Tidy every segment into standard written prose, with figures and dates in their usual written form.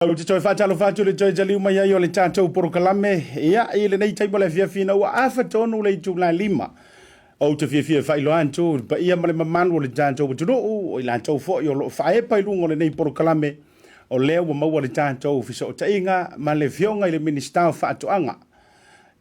Ou te toe faatalofa atu i le toe taliu mai ai o le tatou polokalame, ia, i lenei taimi o le afiafi ina ua afa tonu le itula e 5. Ou te fiafia e faailoa atu i le paia ma le mamalu o le tatou atunuu, o i latou foi o lo o faaepa i luga o lenei polokalame, o lea ua maua le tatou fesootaiga ma le Afioga i le Minisita o Faatoaga,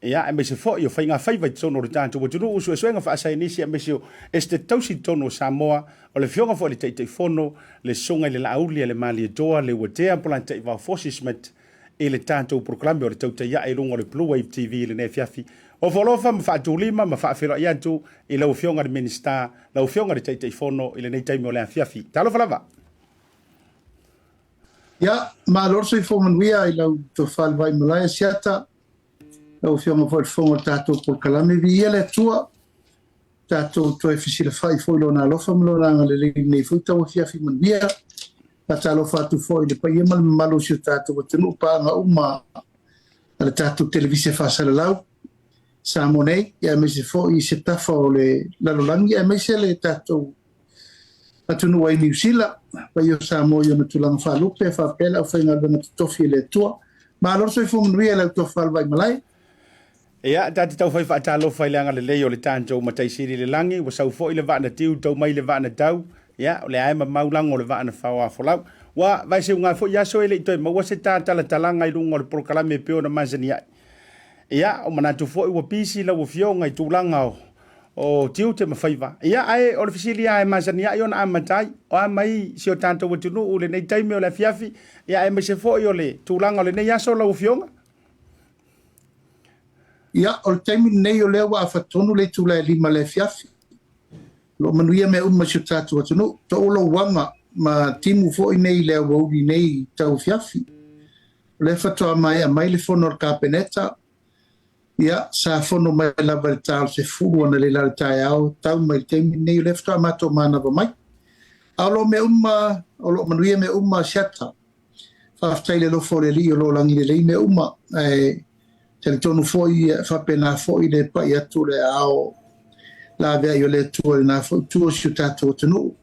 ia, aemaise foi o faigafaiva i totonu o le tatou atunuu, suesuega faasaienisi aemaise o Esetete Tausi i totonu o Samoa, o le Afioga foi i le Taitaifono, le Susuga i le Laauli a le Malietoa Leuatea Polataivao Fosi Smith i le tatou polokalame o le Tautai Ae i luga o le Blue Wave TV i lenei afiafi. Ofo alofa ma faatulima ma faafeiloai atu i lau Afioga i le Minisita, lau Afioga i le Taitaifono i lenei taimi o le afiafi. Talofa lava! Ia, malo le soifua manuia i lau tofa i le Vaimalae, Asiata, lau Afioga foi i le Fofoga o le tatou polokalame. Viia le Atua, tatou toe fesilafai foi i Lona alofa ma Lona agalelei i lenei foi tauafiafi manuia. Faatalofa atu foi i le paia ma le mamalu o si o tatou atunuu, paaga uma a le tatou televise faasalalau Samoa nei, aemaise foi i se tafa o le lalolagi, aemaise le tatou atunuu ai Niu Sila, paia o Samoa i ona tulaga faalupe, faapea le aufaigaluega totofi e le Atua. Malo le soifua manuia i lau tofa le Vaimalae. Ia, ta te taufai faatalofa i le agalelei o le tatou Matai Sili i le lagi, ua sau foi le vaa na tiu tau mai le vaa na tau, ia, o lea lava e mamau lago o le vaa na faoafolau. Ua vaeseuga foi aso e le i toe maua se ta talatalaga i luga o le polokalame e pei ona masani ai. Ia, o manatu foi ua pisi lau Afioga i tulaga o o tiute ma faiva. Ia, ae o le fesili lava e masani ai ona amata ai, o a mai si o tatou atunuu i lenei taimi o le afiafi, ia aemaise foi o le tulaga o lenei aso lau Afioga? Ia, o le taimi lenei o lea ua afa tonu le itula e 5 i le afiafi. O lo o manuia mea uma i si o tatou atunuu. Too lou aga ma timu foi nei i le aoauli nei tauafiafi. O lea faatoa maea mai le fono a le Kapeneta, Ia, sa fono mai lava i le ta o le 10 analeila i le taeao, tau mai i le taimi lenei, o lea faatoa matou manava mai. A o lo o mea uma, o lo o manuia mea uma, Asiata. Faafetai i le alofa o le Alii o lo o lagi lelei mea uma, ae talitonu foi e faapena foi le pai atu o le aao laveai o le Atua i lena foi itu o si o tatou atunuu.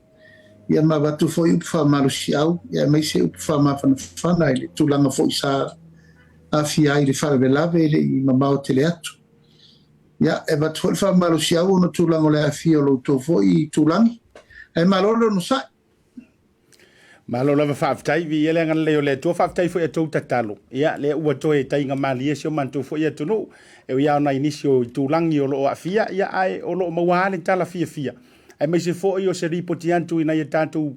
Ia ma avatu foi upu faamalosiau, ia aemaise upu faamafanafana i le tulaga foi sa aafia ai i le faalavelave e le i mamao tele atu. Ia, e avatu foi le faamalosiau ona o tulaga o le aafia o lo outou foi itulagi, ae malo le onosai. Malo lava faafetai, viia le agalelei o le Atua, faafetai foi i a outou tatalo. Ia, lea ua toe taiga malie si o matou foi atunuu, e ui lava ona i nisi o itulagi o lo o aafia, ia ae o lo o maua lava le tala fiafia. Aemaise foi o se lipoti atu i nai a tatou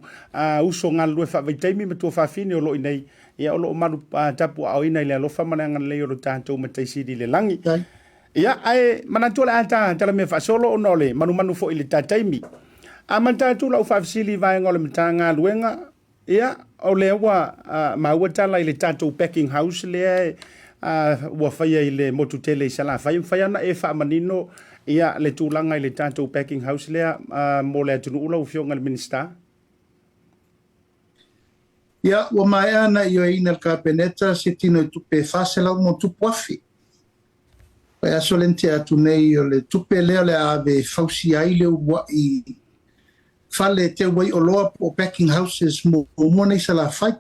uso galulue faavaitaimi ma tuafafine o lo o i inei, ia o lo o malu tapuaaoina i le alofa ma le agalelei o lo tatou Matai Sili i le lagi. Ia, ae manatu o le a ta talamea faasolo ona o le manumanu foi i le ta taimi. Amata atu lau faafesili i vaega o le Matagaluega, Ia, o lea ua maua tala i le tatou packing house lea ua faia i le motu tele i Salafai. E mafai ona e faamanino ia le tulaga i le tatou packing house lea mo le atunuu lau Afioga i le Minisita? Ia, ua maea ona ioeina e le Kapeneta se tino i tupe e $400,000. Vaiaso lea na tea atu nei, o le tupe lea o le a ave e fausia ai le uluai fale e teu ai oloa po o packing houses muamua nei Salafai.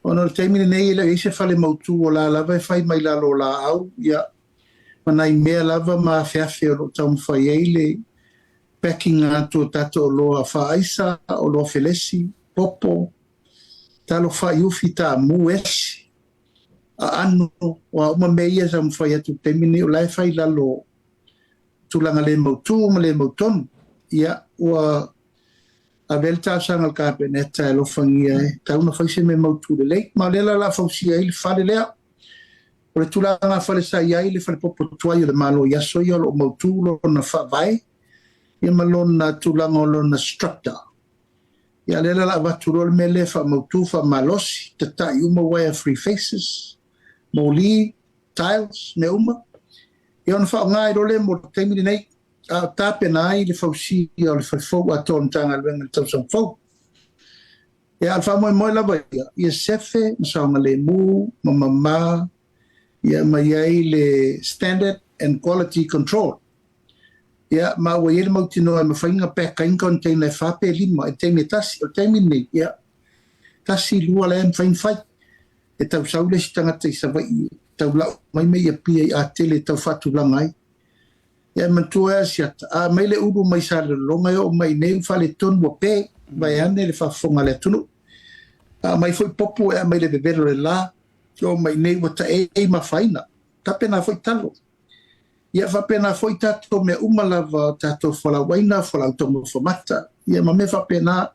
Ona o le taimi lenei e le o i ai se fale mautu o la lava e fai mai lalo o laau ia ma nai mea lava ma afeafe o lo o taumafai ai le packing atu o tatou oloa faaaisa, oloa felesi, popo, talo faaiufi, taamu, esi, aano, o a uma mea ia e taumafai atu i le taimi lenei o la e fai i lalo tulaga le mautu ma le mautonu, ia, ua ave ai le talosaga a le Kapeneta e alofagia e tatau ona fai se mea mautu lelei. Ma o lea la o le a fausia ai le fale lea. O le tulaga fale sa i ai le falepopo tuai o le Malo i aso ia o lo o mautu lona faavae ia ma lona tulaga o lona structure. Ia lea la o le a avatu loa le mea lea e faamautu, faamalosi, tatai uma wire free faces, moli, tiles, mea uma, ia ona faaaoga ai loa lea mo le taimi lenei, a o tapena ai le fausia o le fale fou atoa o le Matagaluega i le tausaga fou. Ia, a o le faamoemoe lava ia, ia sefe ma saogalemu ma mama, ia ma i ai le standard and quality control. Ia, ma ua i ai le mautinoa e mafai ona pack ai ni container e fa pe lima i le taimi e tasi. O le taimi lenei, ia, tasi, lua la e mafai ona fai. E tausau le isi tagata i Savaii e tau lau mai mea i Apia i Atele e tau faatulaga ai. Ia e manatua e Asiata, a aumai le ulu mai Salelologa e oo mai i inei ua faaletonu ua pe, vaeane le faafofoga a le atunuu. A aumai foi popo e aumai i le vevelo o le la, e oo mai i inei ua taei ma afaina. Tapena foi talo. Ia faapena foi tatou mea uma lava, o tatou fualaauaina, fualaau taumafa mata, ia ma mea faapena.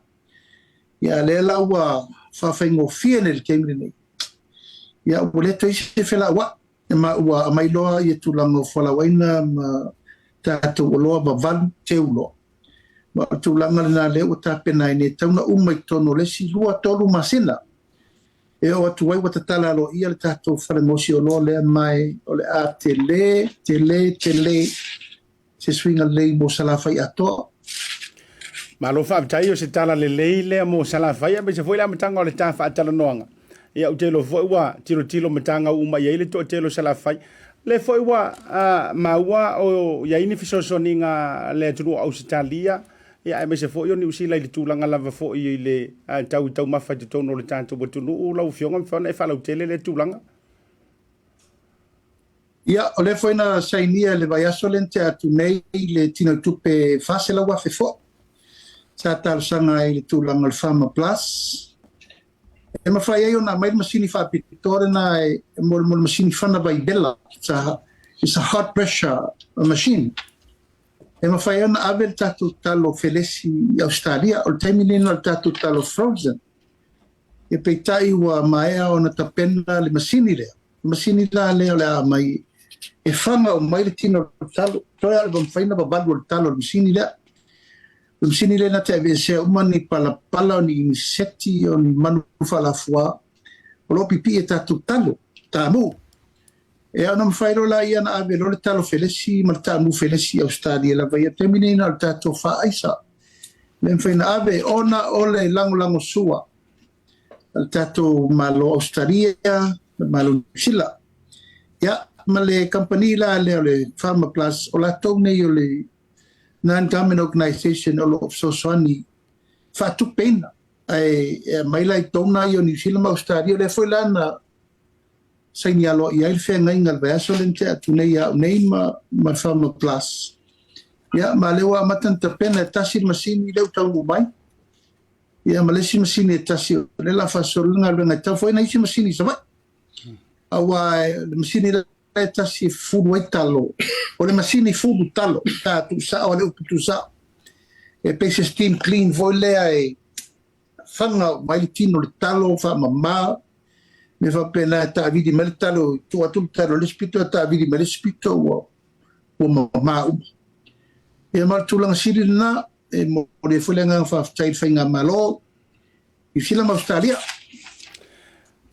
Ia lea la ua faafaigofie nei i le taimi lenei. Ia ua le toe i ai se felauai ma ua aumai loa ia tulaga o fualaauaina ma tatou oloa vavalu teu loa. Ma o le tulaga lena lea ua tapena ai nei, e tatau ona uma i totonu o le isi 2, 3 masina. E oo atu ai ua tatala aloaia le tatou fale gaosi oloa lea, ma o le a tele, tele, tele se suiga lelei mo Salafai atoa. Malo faafetai, o se tala lelei lea mo Salafai aemaise foi le amataga o le ta faatalanoaga. Ia, ou te iloa foi ua tilotilo matagau uma i ai le toatele o Salafai. O lea foi ua maua o i ai ni fesoasoaniga a le atunuu o Ausetalia, ia aemaise foi o Niu Sila i le tulaga lava foi i le tau i taumafa i totonu o le tatou atunuu. Lau Afioga, mafai ona e faalautele lea tulaga? Ia, o lea foi na sainia i le vaiaso lea na tea atu nei le tinoitupe $400,000 foi sa talosaga ai i le tulaga o le Pharma Plus. E mafai ai ona aumai le masini faapitoa lena e mo le masini fana vaivela. It's a hard pressure machine. E mafai ai ona ave le tatou talo felesi i Ausetalia. O le taimi lenei na o le tatou talo frozen. E peitai ua maea ona tapena le masini lea. O le masini la lea o le a aumai e faga uma ai le tino o le talo. Toe lava o le mafai ona vavalu o le talo o le masini lea. O le masini lea na te aveesea uma ni palapala, o ni iniseti, o ni manu faalafua o lo o pipii e tatou talo, taamu. E ona mafai loa laia ona ave loa le talo felesi ma le taamu felesi i Ausetalia lava ia. Taimi nei na o le tatou faaaisa le mafai ona ave ona o le lagolagosua a le tatou Malo Ausetalia, le Malo Niu Sila. Ia, ma le kamupani la lea o le Pharma Plus, o latou nei o le non-government organisation o lo o fesoasoani faatupeina. Ae e aumai la i tona ia o Niu Sila ma Ausetalia, o lea foi la na saini aloaia ai le feagaiga i le vaiaso lea na tea atu nei ia au nei ma le Pharma Plus. Ia, ma lea ua amata ona tapena, e tasi le masini lea ua taunuu mai. Ia ma le isi masini e tasi o lea la faasolo le galuega e tau foi na isi masini i Savaii. Aua le masini la e tasi e fufulu ai talo, o le masini fulu talo, ta tuusao le upu tuusao. E pei se steam clean foi lea e faga mai le tino le talo faamama me faapena e taavili mai le talo, tuu atu le talo i le isi pito, taavili mai le isi pito ua mamā uma. Ia ma le tulaga sili lena, e momoli ai foi le agaga faafetai i le faigamalo Niu Sila ma Ausetalia.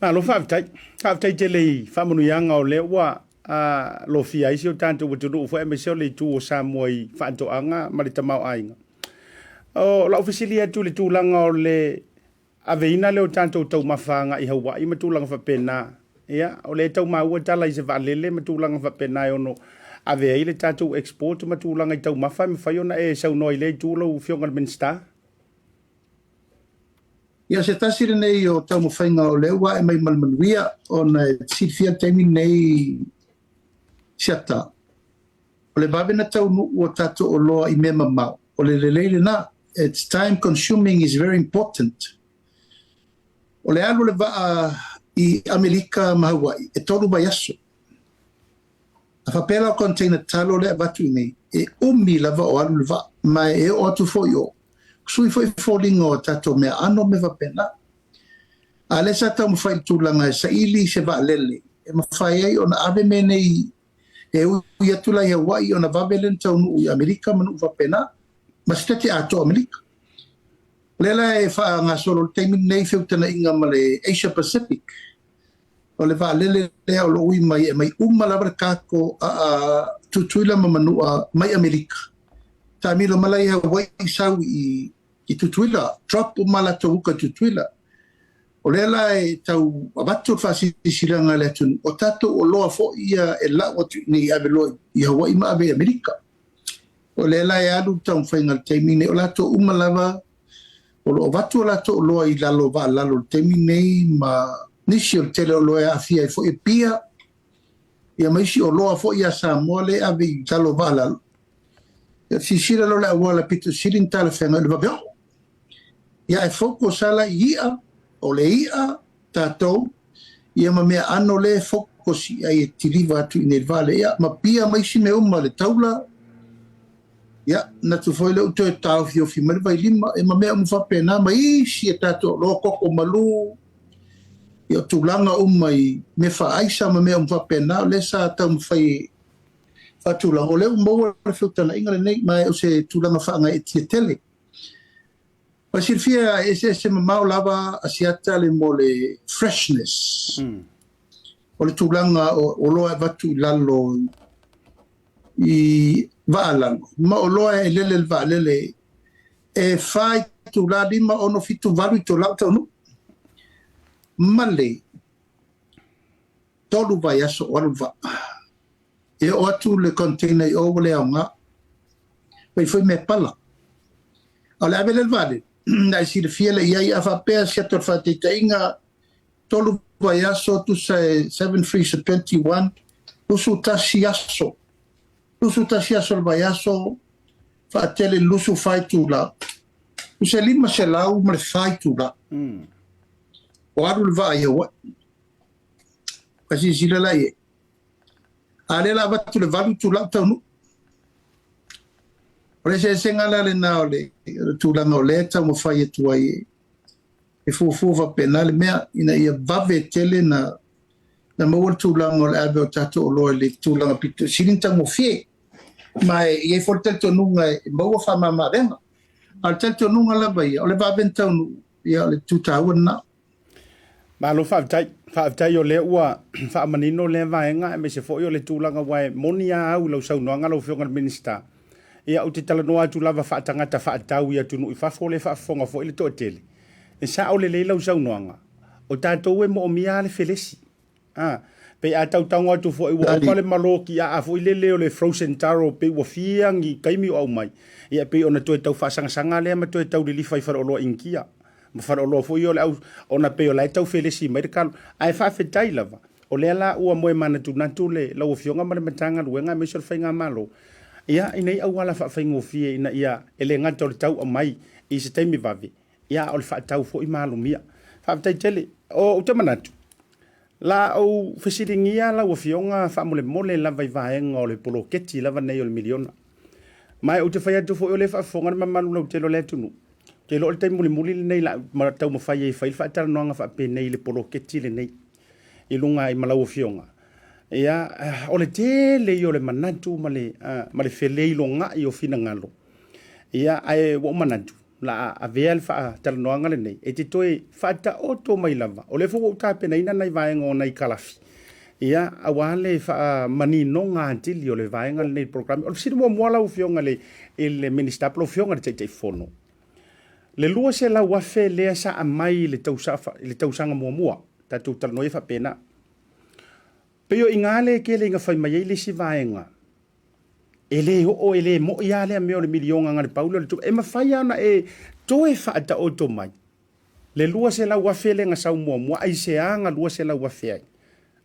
Malo faafetai. Faafetai tele i faamanuiaga o lea ua lofia ai si o tatou atunuu foi aemaise o le itu o Samoa i faatoaga ma le tamaoaiga. O lau fesili atu i le tulaga o le aveina lea o tatou taumafa agai i Hawaii ma tulaga faapena. Ia, o lea e tau maua tala i se vaalele ma tulaga faapena e ono ave ai le tatou export ma tulaga i taumafa, e mafai ona e saunoa i lea itu lau Afioga i le Minisita? Ia, se tasi lenei o taumafaiga o lea ua ae mai ma le manuia, ona e silafia le taimi lenei Siata, o le vave na taunuu o tatou oloa i mea mamao, o le lelei lena. It's time consuming is very important. O le alu o le vaa i Amerika ma Hawaii, e 3 vaiaso. A faapea la o container talo lea avatu i nei, e umi lava o alu le vaa, ma e oo atu foi o sui foi foliga o tatou mea ano me faapena. A lea sa taumafai i le tulaga e saili se vaalele e mafai ai ona ave mea nei e ui atu la i Hawaii ona vave lea na taunuu i Amerika ma nuu faapena, ma se tete atoa Amerika. O lea la e faagasolo le taimi lenei feutagaiga ma le Asia Pacific. O le vaalele lea o lo o ui mai e aumai uma lava le cargo a Tutuila ma Manua mai Amerika. Taamilo mai la i Hawaii sau i Tutuila, drop uma latou uka i Tutuila. O lea la e tau avatu le faasilasilaga i le atunuu, o tatou oloa foi ia e lau atu i inei e ave loa i Hawaii ma ave i Amerika. O lea la e alu le taumafaiga i le taimi lenei, o latou uma lava o lo o avatu o latou oloa i lalo o vaa lalo i le taimi lenei ma Nisi o le tele o oloa e aafia ai foi e pia, ia ma isi oloa foi a Samoa lea e ave i lalo o vaa lalo. Ia silasila loa le auala pito sili ona talafeagai o le vave oo. Ia ae focus lava la i i'a, o le i'a tatou, ia ma meaano lea e focus i ai e kiliva atu i inei i le vaa lea, ia ma pia ma isi mea uma, le taula, ia manatu foi lea ua toe taofiofi mai le vailima, ia ma mea uma faapena ma isi a tatou oloa, koko malu, ia o tulaga uma i mea faaaisa ma mea uma faapena, o lea sa taumafai e faatulaga, o lea ua maua le feutagaiga lenei, ma o se tulaga faagaeetia tele. Ua silafia e eseese mamao lava Asiata le mo le freshness. O le tulaga o oloa e avatu i lalo i vaa lalo, ma oloa e lele i le vaalele e 4 itula, 5, 6, 7, 8 itula o taunuu. Ma le 3 vaiaso o alu le vaa. E oo atu le container i o ua le aoga. Fai foi mea pala. A o le ave lea i le vaalele, na e silafia le i ai, a faapea si ata o le faataitaiga, 3 vaiaso tusa e 7 3 21, 21 aso. 21 aso o le vaiaso, faatele i le 24 itula. Tusa e 504 itula. O alu le vaa i Hawaii. Ka silasila la i ai. A lea la avatu le 8 itula o taunuu. O le eseesega la lena o le tulaga o lea e taumafai atu ai e fuafua faapena le mea, ina ia vave tele na maua le tulaga o le ave o tatou oloa i le tulaga pito sili ona taugofie. Ma e i ai foi le talitonuga e maua faamama-avega. A o le talitonuga lava ia, o le vave ona taunuu, ia o le itu taua lena. Malo faafetai. Faafetai o lea ua faamanino lea vaega aemaise foi o le tulaga ua e moni a au i lau saunoaga lau Afioga i le Minisita. Ia ou te talanoa atu lava faatagata faatau i atunuu i fafo lea e faafofoga foi le toatele. E sao lelei lau saunoaga, o tatou e moomia lava le felesi. A, pei a tautago atu foi ua oka le malo tiaa foi lele o le frozen taro pei ua fia ni taimi o aumai. Ia pei ona toe tau faasagasaga lea ma toe tau lilifa i faleoloa Initia ma faleoloa foi ia o le au ona pei o la e tau felesi mai le kalo. Ae faafetai lava o lea la ua moe manatunatu le lau Afioga ma le Matagaluega aemaise o le Faigamalo ia i nei auala faafaigofie ina ia e le gata o le tau aumai i se taimi vave ia a o le faatau foi ma alumia. Faafetai tele. Ou te manatu, la ou fesiligia lau Afioga faamolemole lava i vaega o le poloketi lava nei o le miliona. Ma ou te fai atu foi o lea e faafofoga le mamalu lautele o le atunuu. Ou te iloa o le taimi mulimuli lenei la taumafai ai e fai le faatalanoaga faapenei i le poloketi lenei i luga i ma lau Afioga. Ia, o le tele ia o le manatu ma le feleilogai o finagalo. Ia, ae ua ou manatu, la a avea le faatalanoaga lenei e te toe faataoto mai lava. O lea foi ua ou tapenaina nai vaega o nai kalafi, ia, aua le faamaninoga atili o le vaega lenei program. O le fesili muamua lau Afioga i le Minisita po o lau Afioga i le Taitaifono, le 200,000 lea sa aumai i le tausaga muamua, tatou talanoa ia faapena, pei o i ina lea e tele ina fai mai ai le isi vaega, E le oo, e le moi lava lea mea o le miliona na o le pau lea o le tupe. E mafai lava ona e toe faataoto mai le 200,000 lea na sau muamua, aisea na 200,000 ai?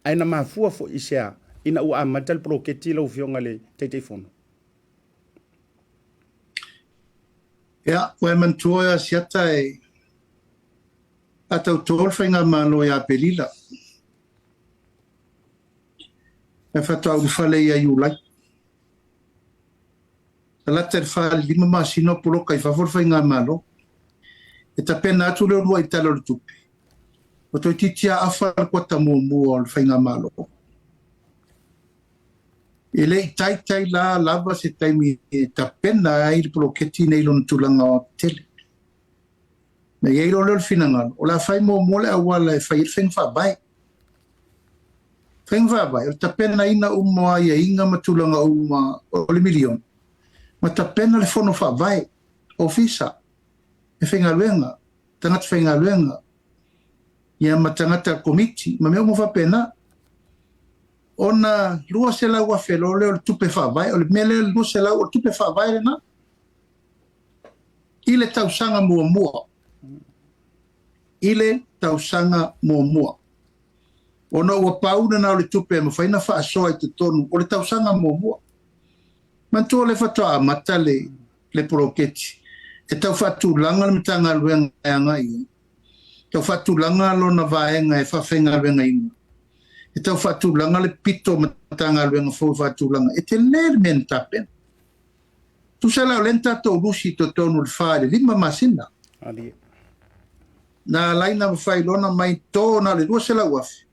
Ae na mafua foi i se a ina ua amata le poloketi lau Afioga i le Taitaifono? Ia, ua e manatua e Asiata e faatauto le Faigamalo ia Aperila. Ae faatoa ulufale ia Iulai. Na lata i le 4 i le 5 masina o poloka i fafo le faigamalo. E tapena atu le uluai Tala o le Tupe, ua toeitiiti lava afa le kuata muamua o le faigamalo. E le i taitai la lava se taimi e tapena ai le poloketi nei i lona tulaga aoaotetele. Na i ai loa lea o le finagalo, o le a fai muamua le auala e fai ai le faiga faavae. Faiga faavae, o le tapenaina uma o aiaiga ma tulaga uma o le miliona, ma tapena le fono faavae, ofisa, e faigaluega, tagata faigaluega, ia ma tagata komiti, ma mea uma faapena. Ona 200,000 loa lea o le tupe faavae, o le mea lea o le 200, o le tupe faavae lena i le tausaga muamua. I le tausaga muamua. Ona ua pau lena o le tupe e mafai ona faasoa i totonu o le tausaga muamua. Manatua o lea faatoa amata le, le poloketi e tau faatulaga le Matagaluega e agai i ai, tau faatulaga lona vaega e faafaigaluegaina, e tau faatulaga le pito o Matagaluega fou e faatulaga. E tele le mea na tapena. Tusa la o lea na tatou lusi i totonu o le 4 i le 5 masina. Na ala ai ona mafai loa ona mai to na o le $200,000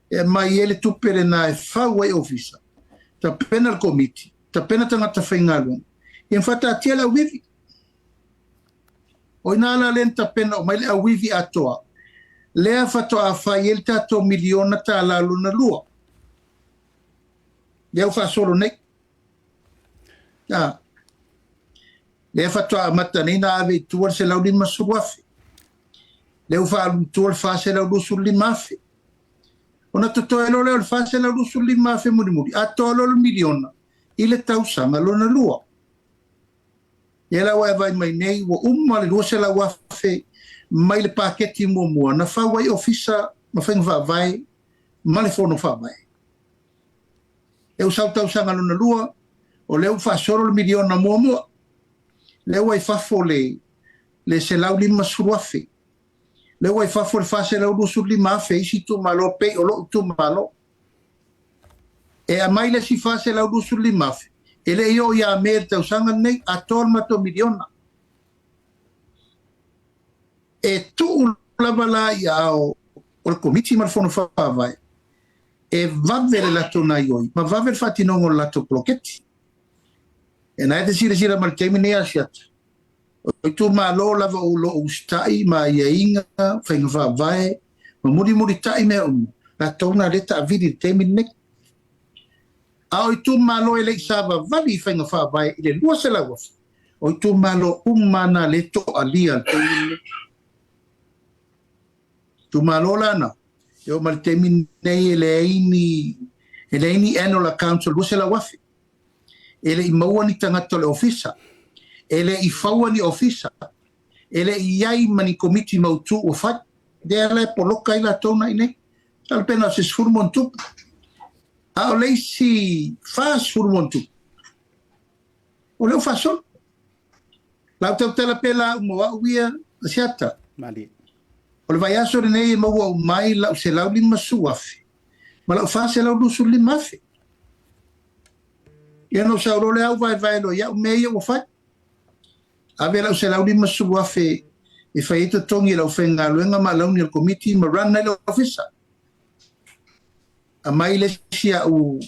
e aumai ai le tupe lena e fau ai ofisa, tapena le komiti, tapena tagata faigaluega, ia ma faataatia le auivi. O i ina la lea na tapena uma ai le auivi atoa, lea faatoa fai ai le tatou miliona tala lona lua. Lea ua faasolo nei. A, lea faatoa amata nei na ave i tua le $150,000. Lea ua faaalu i tua le $425,000. Ona totoe loa lea o le $425,000 mulimuli, atoa loa le miliona i le tausaga lona lua. Ia la ua e vaai mai nei, ua uma le $200,000 mai le paketi muamua na fau ai ofisa ma faiga faavae ma le fono faavae. E ua sau tausaga lona lua, o lea ua faasolo le miliona muamua. Lea ua i fafo le $150,000. Lea ua i fafo le $425,000 i isi itumalo pei o lou itumalo. E aumai le isi $425,000, e le i oo ia Me i le tausaga lenei, atoa le matou miliona. E tuu lava la i aao o le Komiti ma le Fono Faavae e vave le latou gaoioi ma vave le faatinoga o le latou poloketi. E na e te silasila mai i le taimi lenei Asiata, o itumalo lava o lo o usitai ma aiaiga, faiga faavae ma mulimulitai mea uma, latou na lea e taavili i le taimi lenei. A o itumalo e le i savavali i faiga faavae i le 200,000, o itumalo uma na lea e toalia i le taimi lenei. Itumalo la na, e oo mai le taimi lenei e leai ni, e leai ni annual accounts o le 200,000. E le i maua ni tagata o le ofisa, e le i faua ni ofisa, e le i i ai ma ni komiti mautu ua fai. Lea la e poloka ai latou na i inei. Masalo pe na o se 10 ma ona tupu. A o le isi 40 ma ona tupu, o lea ua faasolo. La ou tautala pea la uma o au ia, Asiata. Malie. O le vaiaso lenei e maua uma ai lau $150,000 ma lau $425,000. Ia ona ou sau loa lea au vaevae loa i au mea ia ua fai. Ave lau $150,000 e fai ai totogi e le aufaigaluega ma alauni o le komiti ma run ai le ofisa. Aumai le isi au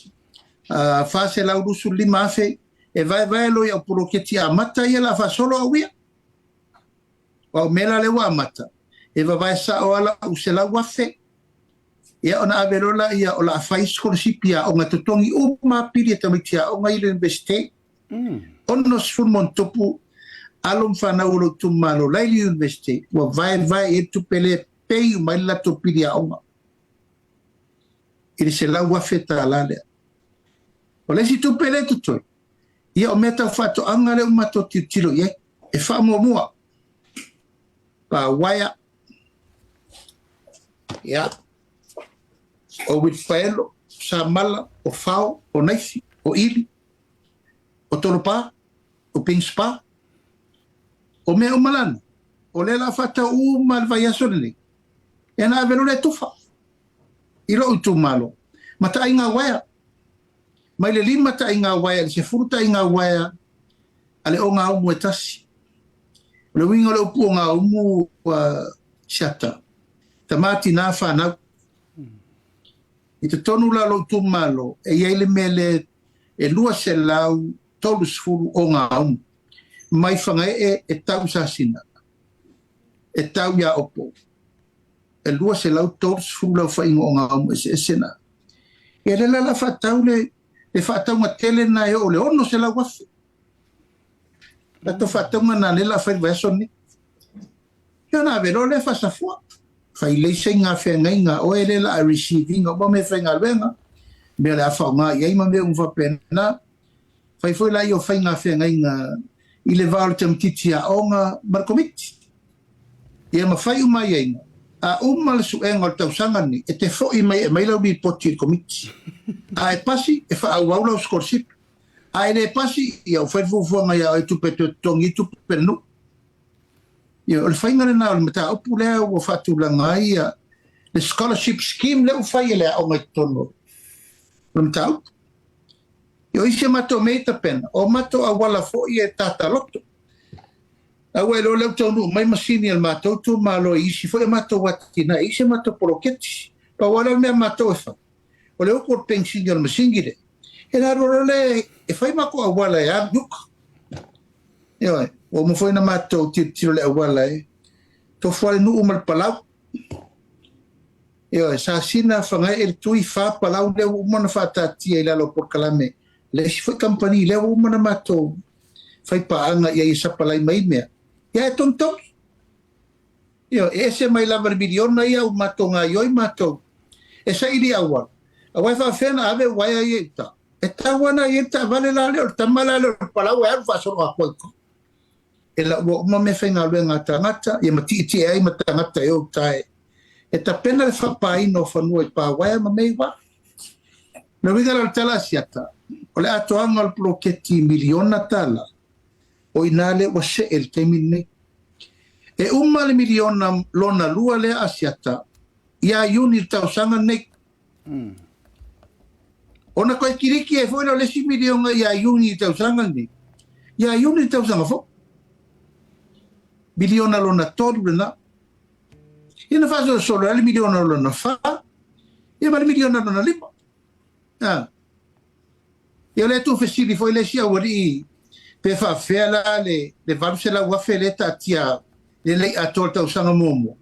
$425,000 e vaevae loa i au poloketi amata ia o le a faasolo au ia. O au mea la lea ua amata, e vavae sao lava lau $100,000, ia ona ave loa lea o le a fai sikolasipi aoga e totogi uma lava pili a tamaiti aoga i le Iunivesite. 60 ma ona tupu alo ma fanau o lou itumalo la i le Iunivesite ua vaevae i ai le tupe lea e pay uma ai le latou pili aoga i le $100,000 lea. O le isi tupe lea e totoe, ia o mea tau faatoaga lea ua matou tilotilo i ai, e faamuamua pa uaea, ia, o uilipaelo, o samala, o fao, o naisi, o ili, o tolopa, o pingspa, o mea uma lana, o lea o le a faatau uma le vaiaso lenei, ia ona ave loa lea tufa i lou itumalo ma taaiga uaea. Mai le 5 taaiga uaea i le 10 taaiga uaea a le ogaumu e tasi. O le uiga o le upu ogaumu ua siata, tama tina fanau. I totonu la o lou itumalo, e i ai le mea lea e 230 ogaumu mai Fagaee e tau i Sasina, e tau i Aopo. E 230 le aofaiga o ogaumu eseese na. Ia lea la o le a faatau le faatauga tele lena e oo i le $600,000. Latou faatauga na lea o le a fai i le vaiaso lenei. Ia ona ave loa lea faasafua. Fai leisa i ngā feagaiga a oe lea o le a receive ina uma meafaigaluega, mea o le a faaaoga i ai ma mea uma faapena. Fai foi la ia o faiga feagaiga i le va o le tamaitiiti aoga ma le komiti. Ia ma fai uma aiaiga. A uma le suega o le tausaga lenei, e te fo'i mai e aumai lau lipoti i le Komiti. A e pasi, e faaauau lau sikolasipi. A e le pasi, ia ua fai le fuafuaga ia oe i tupe e toe totogi ai tupe a le nuu. Ia, o le faiga lena o le mataupu lea ua faatulaga ai ia le scholarship scheme lea ua fai e le aoga i totonu o le mataupu. Ia, o isi a matou mea i tapena, o matou auala foi e tataloto. Aua e le o lea ua taunuu mai masini a le matou itumalo i isi foi a matou atinae, i isi a matou poloketi. Pau lava lea o le mea a matou e fai, o le utu o le penisini o le masini lea, e alu loa lea e fai matou auala e alu i uta. Ioe, ua uma foi ona matou tilotilo i le auala e tofu lava le nuu ma le palau. Ioe, Sasina, Fagae, le Tui, fa palau lea ua uma ona faataatia i lalo o polokalame le isi foi kamupani lea ua uma ona matou fai paaga i ai e sapalai mai mea, ia e togitogi. Ioe, e ese mai lava le miliona ia ua matou gaoioi matou e saili auala, aua e faapefea ona ave uaea ia i uta? E tatau lava ona i ai le taavale la lea, o le tama la lea o le palau e alu faasolo atoa i uta. E laua uma meafaigaluega a tagata, ia ma tietie ai ma tagata e o uta e tapena le faapaina o fanua i pa uaea ma mea i uaea. O le uiga la o le tala a Asiata, o le atoaga o le poloketi miliona tala, o i ina lea ua see i le taimi lenei. E uma le miliona lona lua lea Asiata ia Iuni i le tausaga lenei. Ona toe kiliki ai foi lea o le isi miliona ia Iuni i le tausaga lenei, ia Iuni i le tausaga fou. Miliona lona tolu lena. Ia na faasolosolo ai le miliona lona fa, ia ma le miliona lona lima. A. Ia o lea tuufesili foi le isi aualii pe faafefea la le 800,000 lea taatia le lei atoa le tausaga muamua.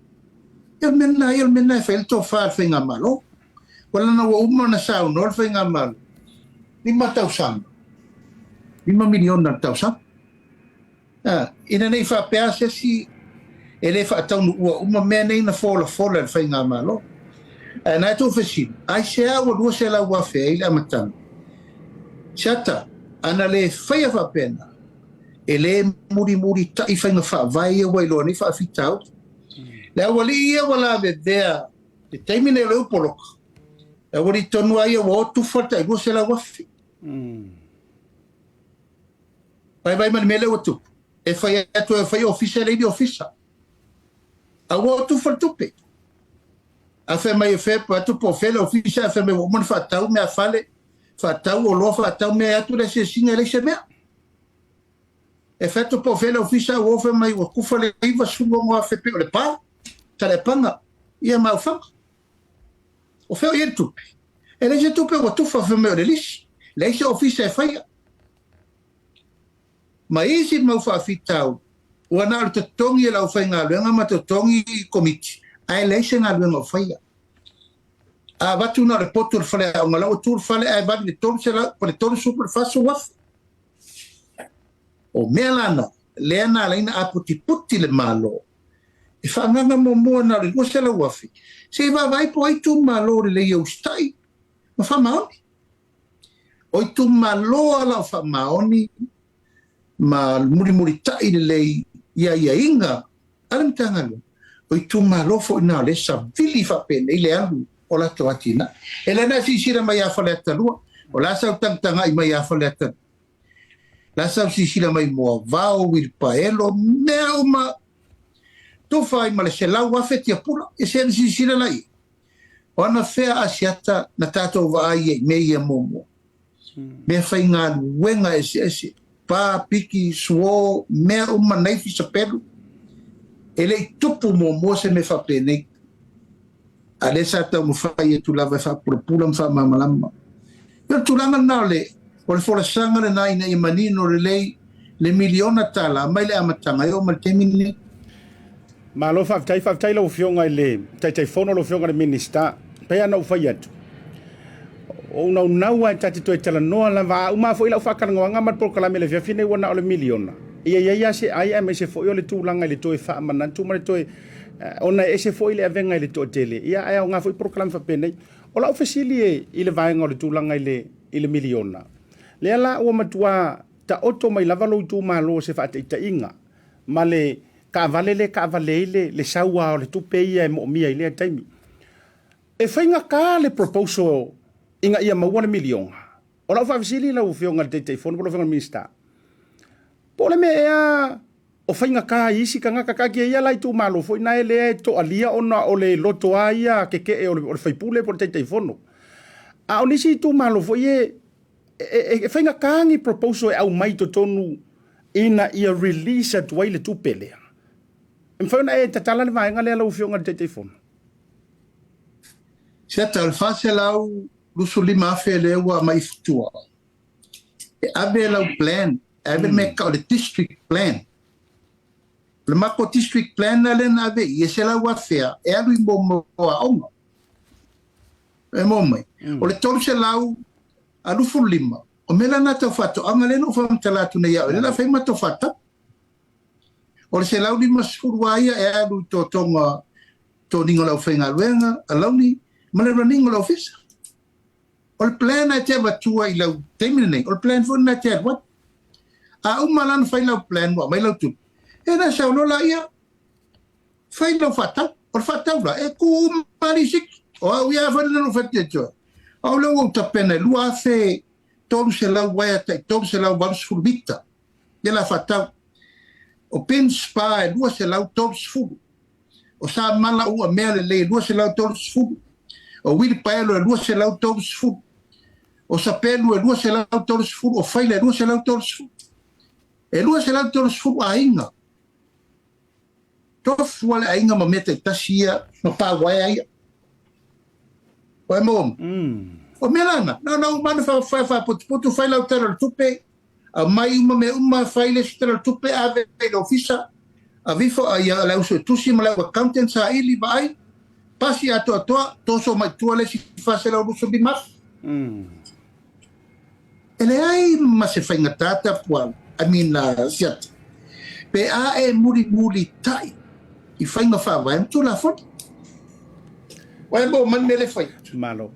Ia o le mea lena ia, o le mea lena e fai ai le tofa a le faigamalo. Ua lana ua uma ona saunoa le faigamalo, 5 tausaga, 5 miliona i le tausaga. A, ina ne i faapea se isi e le faataunuua uma mea nei na folafola e le Faigamalo. Ae na e tuufesili, aisea ua 200,000 ai le amataga? Siata, ana le faia faapena, e le mulimulita'i faiga faavae ia ua iloa nei faafitauli. Le aualii ia ua lavevea i le taimi nei o le upoloka, le aualii tonu lava ia ua o tufa le tai 200,000. Vaivai ma le mea lea ua tupu, e fai atu e fai ofisa e leai ni ofisa. A ua o tufa le tupe. A fai mai e fea atu po o fea le ofisa, a fai mai ua uma ona faatau mea fale, faatau oloa, faatau mea e atu le asiasiga e leai se mea. E fai atu po o fea le ofisa, ua o fai mai ua tufa le 96,000 pei o le pa, Saleapaga, ia ma Aufaga. O fea o i ai le tupe? E leai se tupe ua tufa fai mai o le lisi. Leai se ofisa e faia. Ma isi mau faafitauli, ua na o le totogi e le aufaigaluega ma totogi komiti, ae leai se galuega o faia. A avatu na o le potu o le faleaoga, la ua tu le fale ae vali le 300 po le 30 po le 40 afe. O mea la na, lea na ala ai ona aputiputi le Malo e faaagaga muamua na o le 200 afe, se i vaavaai po o ai itumalo lelei e usitai ma faamaoni. O itumalo a la o faamaoni ma mulimulitai lelei i aiaiga a le Matagaluega, o itumalo foi na o lea e savili faapenei le alu o latou atinae. E le na silasila mai ia Faleata 2, o le a sau tagatagai mai ia Faleata 2, o le a sau silasila mai Moavao, Uilipaelo, mea uma, tufa ai ma le 100,000 tiapula, e se na silasila la i ai. O ana fea Asiata na tatou vaai ai i mea ia muamua? Mea faigaluega eseese, pa, piki, suo, mea uma, naifi, sapelu. E le i tupu muamua se mea faapenei. A lea sa taumafai atu lava e faapulapula ma faamalamalama. Ia o le tulaga lena o le, o le folasaga lena ina ia manino lelei le miliona tala mai le amataga e oo mai le taimi lenei. Malo faafetai, faafetai lau Afioga i le Taitaifono, lau Afioga i le Minisita. Pei lava ona ou fai atu, o ou naunau lava ta te toe talanoa lava, a uma foi lau faatalanoaga ma le polokalame i le afiafi nei ua na o le miliona, ia i ai lava se ai aemaise foi o le tulaga i le toe faamanatu ma le toe, ona e ese foi le avega i le toatele, ia ae aoga foi polokalame faapenei. O lau fesili e i le vaega o le tulaga i le, i le miliona, lea la ua matua taoto mai lava lou itumalo o se faataitaiga ma le taavale lea e taavale ai le, le sau lava o le tupe ia e moomia i lea taimi. E faigata le proposal ina ia maua le miliona. O lau faafesili lau Afioga i le Taitaifono po o lau Afioga i le Minisita, po o le mea ea o faigata i isi tagata, taatia ia la itumalo foi nae lea e toalia ona o le loto lava ia tetee o le faipule po o le Taitaifono. A o nisi itumalo foi e, e, e faigata ni proposal e aumai i totonu ina ia release atu ai le tupe lea. E mafai ona e tatala le vaega lea lau Afioga i le Taitaifono? Siata, o le $425,000 lea ua aumai i tua, e ave lau plan, e ave le mea e tau o le district plan. O le matou district plan lea na ave i i, e $100,000 e alu i mea o aoga. E maua mai. O le 325, o mea la na tau faatoaga lea na ou faamatala atu nei au, lea o le a fai matou faatau. O le 150 lava ia e alu i totoga toniga o le aufaigaluega, alauni ma le running o le ofisa. O le plan e te avatua i lau taimi lenei, o le plan foi lena e te alu ai. A uma la ona fai lau plan ua aumai lau tupe, e na sau loa laia, fai lau faatau. O le faatau la, e tu uma lisiti. O au ia foi lena na ou fai atu ia te oe. O au lea ua ou tapena e 2,300 uaea tai 380 mita. Ia la faatau. O pin spa e 230. O Samala ua mea lelei e 230. O uilipaelo e 230. O Sapelu e 230. O Faila e 230. E 230 aiga. Tofu lava le aiga ma mea taitasi ia ma pa uaea ia. Ua e maua mai? O mea la na, na ona uma ona faaputuputu, fai lau tala o le tupe, aumai uma mea uma, fai le isi tala o le tupe, ave i le ofisa, ave ifo ia le au suetusi ma le au accountant saili, vaai, pasi atoatoa, toso mai tua le isi $425,000. E leai ma se faigata tapuau, I mean, siata, pe a e mulimulitai i faiga faavae ma Tulafono. Ua e maua mai le mea lea e fai atu. Malo.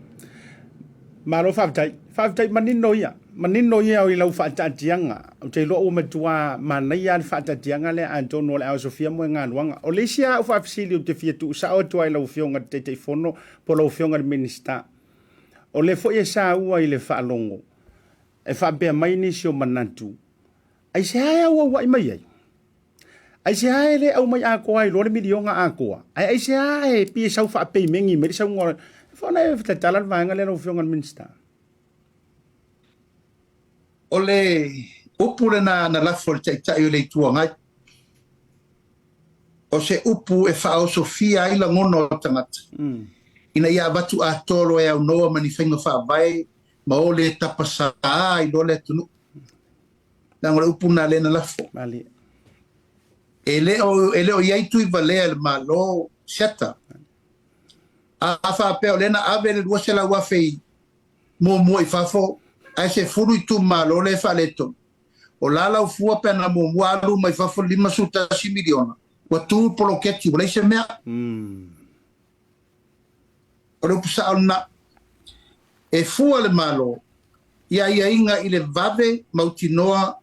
Malo faafetai. Faafetai manino ia. Manino ia i lau faataatiaga. Ou te iloa ua matua manaia le faataatiaga lea atonu o le a osofia moegaluaga. O le isi lava au faafesili ou te fia tuusao atu ai i lau Afioga i le Taitaifono po o lau Afioga i le Minisita, O lea foi e saua i le faalogo e faapea mai nisi o manatu, Aisea e auauai mai ai? Aisea e le aumai atoa ai loa le miliona atoa? Ae aisea e pei e sau faapeimegi mai le saunoa? E faona e tatala le vaega lea lau Afioga i le Minisita. O le upu lena na lafo e le Taitai o le Itu Agai, o se upu e faaosofia ai lagona o tagata, ina ia avatu atoa loa e aunoa ma ni faiga faavae ma o le tapasā ai loa le atunuu. Leaga o le upu lena lea na lafo. E le o, e le o i ai tui valea e le Malo, Siata. A faapea o lea na ave le $200,000 i muamua i fafo, ae 10 itumalo lea e faaletonu. O la lau fua pe ana muamua alu mai fafo le 51 miliona, ua tu le poloketi, ua leai se mea. O le upu sao lena. E fua le Malo i aiaiga i le vave mautinoa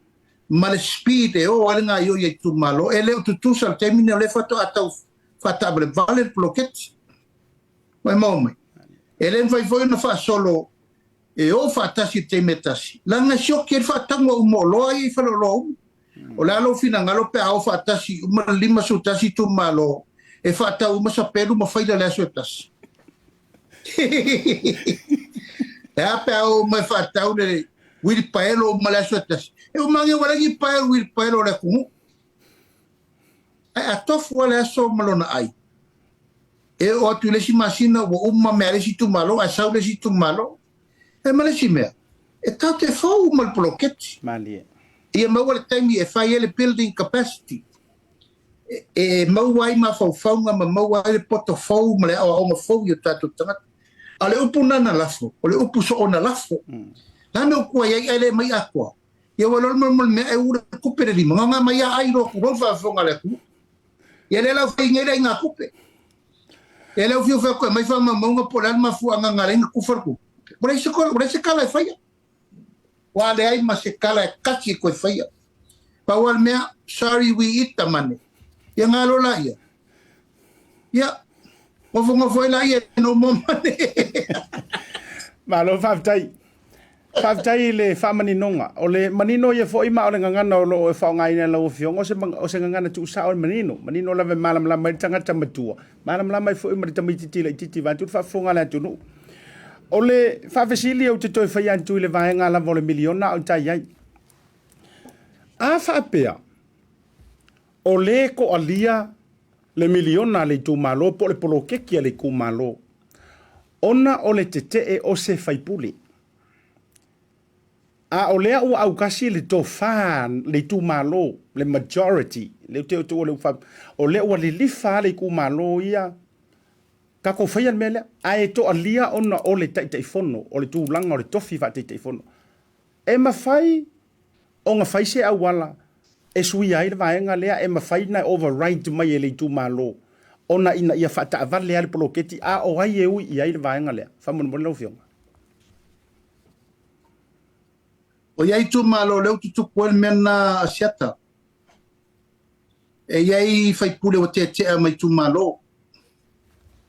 ma le speed e o ai le gaoioi a itumalo. E le o tutusa le taimi lenei o lea faatoa tau faataavalevale le poloketi. Ua e maua mai? E le mafai foi ona faasolo e o faatasi i le taimi e tasi, leaga e sioki ai le faatauga uma o oloa ia i faleoloa uma. O le a lou finagalo pe a o faatasi uma le 51 itumalo e faatau uma sapelu ma faila i le aso e tasi? E a pe a o uma e faatau le uilipaelo uma i le aso e tasi? E uma agi ua leai ni pae o uilipaelo o le atunuu. Ae a tofu lava le aso ma lona ai, e oo atu i le isi masina ua uma mea a le isi itumalo ae sau le isi itumalo. E ma le isi mea, e tatou te fou uma le poloketi. Malie. Ia maua le taimi e fai ai le building capacity, e maua ai mafaufauga ma maua ai le poto fou ma le aoaoga fou i o tatou tagata. A o le upu lena na lafo, o le upu soona lafo. La me upu ai ai ae le mai atoa. Ia ua loa mo le mea e u le kupe le lima, nga mai a ai loa kulou faafofoga a le atunuu. Ia lea la ua fai nei le aiga kupe. Ia lea ua fiu fai atu e aumai faamaumauga po o le a le mafuaaga na ala ai ona tufa le tupe. Ua leai se ua leai se tala e faia. Ua leai ma se tala e tasi e toe faia. Pau lava le mea, sorry we eat the money. Ia galo laia. Ia, gofogofo ai laia no more money. Malo faafetai. Faafetai i le faamaninoga. O le manino ia foi ma o le gagana o lo o e faaaogaina e lau Afioga, o se gagana tuusao e manino. Manino lava e malamalama ai le tagata matua, malamalama ai foi ma le tamaitiiti laitiiti vaeatu le faafofoga a le atunuu. O le faafesili ou te toe faia atu i le vaega lava o le miliona a o tai ai. A faapea o lē toalia le miliona a le itumalo po o le poloketi a le itumalo ona o le tetee o se faipule, a o lea ua autasi le tofa le itumalo, le majority, le te o le o lea ua lilifa le itumalo ia tatou faia le mea lea, ae toalia ona o le Taitaifono, o le tulaga o le tofi faataitaifono, e mafai ona fai se auala e suia ai le vaega lea, e mafai na override mai e le itumalo ona ina ia faataavale lava le poloketi, a o ai e ui i ai le vaega lea? Faamolemole lau Afioga. O ia itumalo lea ua tutupu ai le mea lena a Asiata. E i ai faipule ua tetea mai itumalo.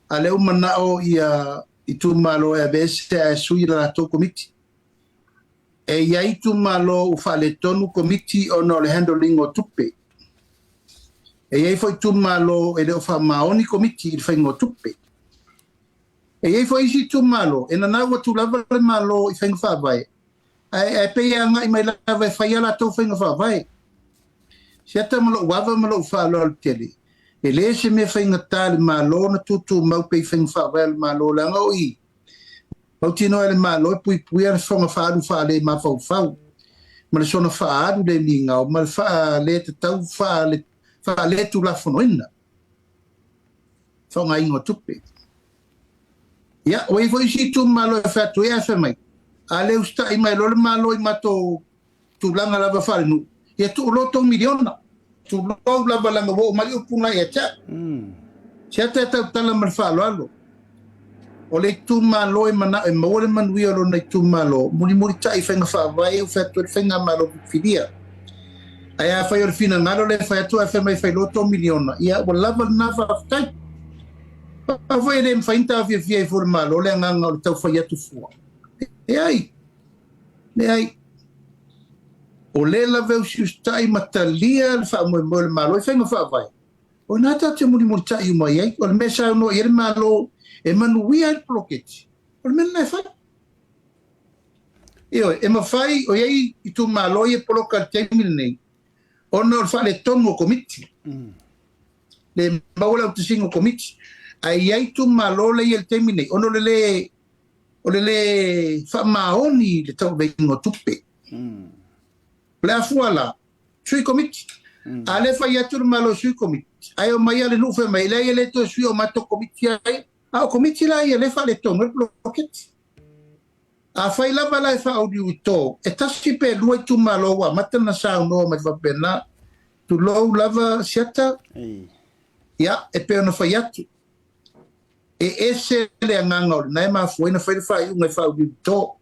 A lea ua manao ia itumalo e aveese ae sui le latou komiti. E i ai itumalo ua faaletonu komiti ona o le handling o tupe. E i ai foi itumalo e le o faamaoni komiti i le faiga o tupe. E i ai foi isi itumalo e nanau atu lava le Malo i faiga faavae, ae pei e agai mai lava e fai a latou faiga faavae. Siata ma lou ava ma lou faaaloalo tele, e le se mea faigata i le Malo ona tutumau pea i faiga faavae a le Malo leaga o i Mautinoa e le Malo e puipuia le fofoga faaalu faale-mafaufau ma le soona faaalu le migao ma le faale-tatau faale-tulafonoina faaaogaina o tupe. Ia, ua i ai foi isi itumalo e fai atu ai ae fai mai, a le usitai mai loa le Malo i matou tulaga lava faalenuu, ia tuu loa tou miliona. Tulou lava leaga ua oo mai upu na ia te au. Siata e tautala ma le faaaloalo. O le itumalo e manao e maua le manuia o lona itumalo, mulimulitai i faiga faavae ua fai atu ai le faigamalo filifilia. Ae afai o le finagalo lea e fai atu ae fai mai fai loa tou miliona, ia ua lava lena faafetai. Pau foi e le mafai ona taofiofia ai fua le Malo le agaga o le tau fai atu fua. Leai. Leai. O lea lava e usiusitai ma talia le faamoemoe o le Malo i faiga faavae, o i ina tatou te mulimulitai uma i ai. O le mea e saunoa i ai le Malo e manuia ai le poloketi, o le mea lena e fai. Ioe, e mafai, o i ai itumalo ia e poloka i le taimi lenei, ona o le faaletonu o komiti. Le maua le autasiga o komiti. Ae i ai itumalo lea e i ai i le taimi lenei, ona o le le o le lē faamaoni i le tauaveiga o tupe. O le a fua la, sui komiti. A le fai atu le Malo e sui komiti, ae omai lava le nuu fai mai, leai e le toe suia o matou komiti ai, a o komiti la ia lea e faaletonu ai le poloketi. Afai lava la e faauliuito, e tasi pe lua itumalo ua amata ona saunoa mai faapena, tulou lava Siata, ia, e pei ona fai atu, E ese le agaga o lena e mafua ai ona fai le faaiuga e faauliulito,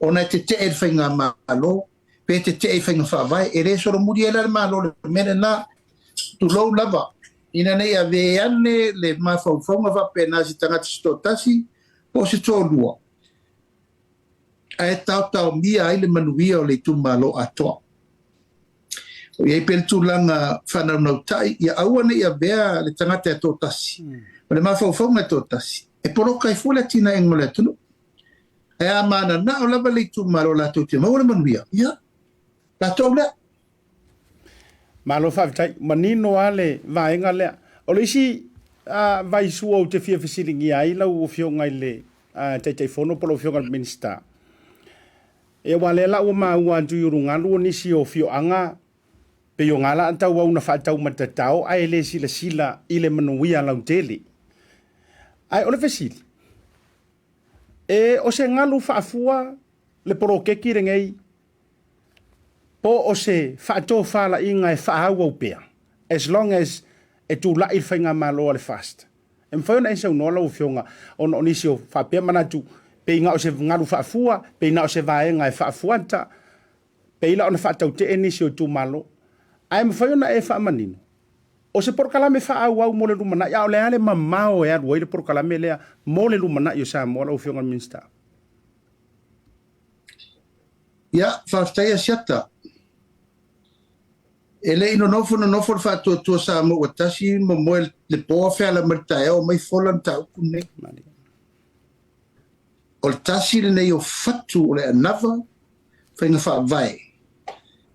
ona e tetee i le faigamalo, pe tetee i faiga faavae. E le solomuli ai la le Malo i le mea lena, tulou lava, ina ne i ave ane le mafaufauga faapena i se tagata se toatasi po o se toalua, ae taotaomia ai le manuia o le itumalo atoa. O i ai pea le tulaga faanaunautai, ia aua ne i avea le tagata e toatasi ma le mafaufauga e toatasi e poloka ai fua le atinaega o le atunuu. Ae a mananao lava le itumalo latou te maua le manuia, ia, latou lea. Malo faafetai. Manino lava le vaega lea. O le isi vaisua ou te fia fesiligia ai lau Afioga i le Taitaifono po o lau Afioga i le Minisita, E aua lea la ua maua atu i Ulugalu o nisi o afioaga pei o gala tauau na faataumatatao ae le silasila i le manuia lautele. Ae o le fesili, e o se galu faafua le poloketi lenei po o se faatofalaiga e faaauau pea as long as e tulai le faigamalo a le FAST? E mafai ona e saunoa lau Afioga ona o nisi o faapea manatu pei na o se galu faafua, pei na o se vaega e faafuata, pei la ona faatautee nisi o itumalo. Ae mafai ona e faamanino? O se polokalame faaauau mo le lumanai, a o le a le mamao e alu ai le polokalame lea mo le lumanai o Samoa, lau Afioga i le Minisita? Ia, faafetai Asiata. E le i nonofo nonofo le Faatuatua Samoa ua tasi momoe le po feala mai le taeao omai fola le mataupu lenei. O le tasi lenei o fatu o le anava faiga faavae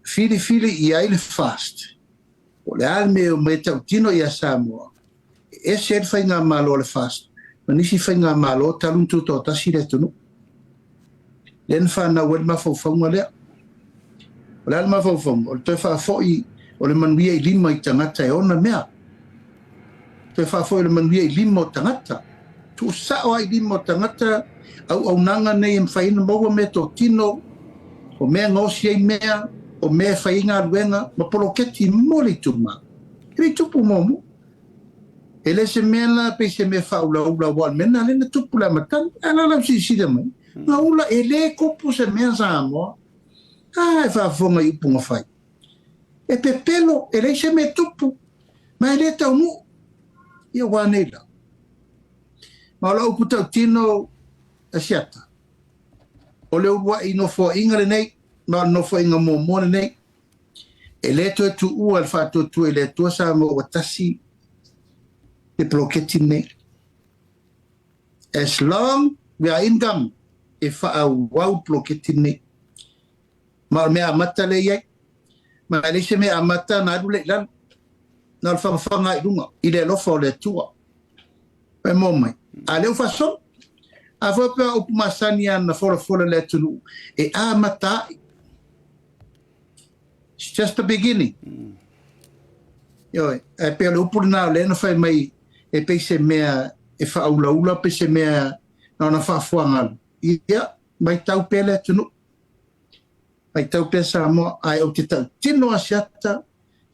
filifili i ai le FAST. Po o le a le mea e omai e tautino ia Samoa, e ese ai le faigamalo a le FAST ma nisi faigamalo talu ona tutoatasi le atunuu. Lea na fanau ai le mafaufauga lea. O le a le mafaufauga? O le toe faafoi o le manuia i lima i tagata e ona mea. Toe faafoi o le manuia i lima o tagata. Tuusao lava i lima o tagata auaunaga nei e mafai ai ona maua meatotino, o mea e gaosi ai mea, o mea e fai ai galuega ma poloketi mo le itumalo. E le i tupu muamua. E le se mea la pei se mea faaulaula aua o le mea lena lea na tupu i le amataga. Ae la lau silasila mai, gaula e le tupu se mea Samoa. A e faafofoga i upu na fai. E pepelo, e leai se mea e tupu, ma e le taunuu. Ia ua nei la. Ma o lau upu tautino Asiata, o le uluai nofoaiga lenei, ma o le nofoaiga muamua lenei, e le toe tuua le faatuatua i le Atua Samoa ua tasi le poloketi lenei. As long we are in government, e faaauau le poloketi lenei. Ma o le mea amata lea e i ai. Ma e leai se mea amata ona alu lea i lalo. Na o le fagafaga lava i luga, i le alofa o le Atua. E moa mai. A lea ua faasolo. A foi pea upu masani lava na folafola i le atunuu, e amata ai. It's just the beginning. Ioe, ae pei o le upu lena o lea na fai mai e pei se mea e faaulaula pe se mea na ona faafuagalu. Ia, matau pea le atunuu. Matau pea Samoa, ae ou te tautino Asiata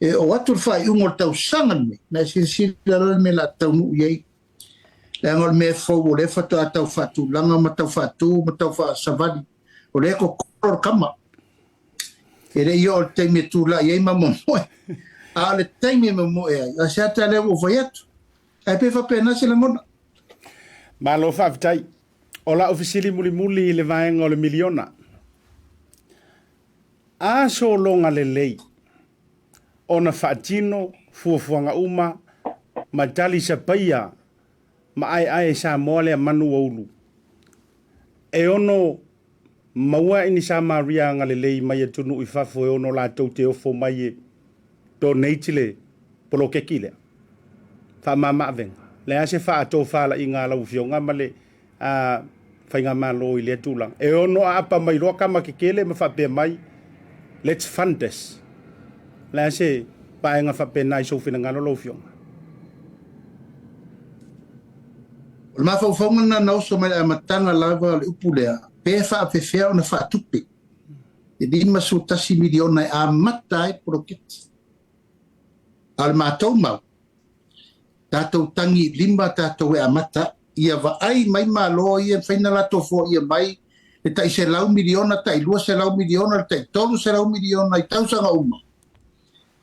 e oo atu le faaiuga o le tausaga lenei, na e silasila loa le mea o le a taunuu i ai. Leaga o le mea fou o lea faatoa tau faatulaga ma tau faatu ma tau faasavali, o lea e kokolo le kama. E le i oo i le taimi e tulai ai ma momoe, a o le taimi e momoe ai, Asiata lea ua ou fai atu. Ae pei e faapena se lagona. Malo faafetai. O lau fesili mulimuli i le vaega o le miliona. A sologa lelei ona faatino fuafuaga uma ma tali sapaia ma aeae e Samoa lea manu ua ulu, e ono maua i ni Samaria agalelei mai atunuu i fafo e ono latou te ofo mai e donate le poloketi lea. Faamama-avega. Le a se faatofalaiga a lau Afioga ma le Faigamalo i lea tulaga? E ono aapa mai loa tama tetele ma faapea mai, Let's fund this. Le a se vaega faapena i sou finagalo lau Afioga? O le mafaufauga lena na oso mai le amataga lava o le upu lea, pe faapefea ona faatupe le $51 miliona e amata ai le poloketi. A o le matou mau, tatou tagi lima tatou e amata, ia vaai mai Malo ia e mafai ona latou foaia mai le tai $100 miliona, tai $200 miliona, le tai $300 miliona i tausaga uma.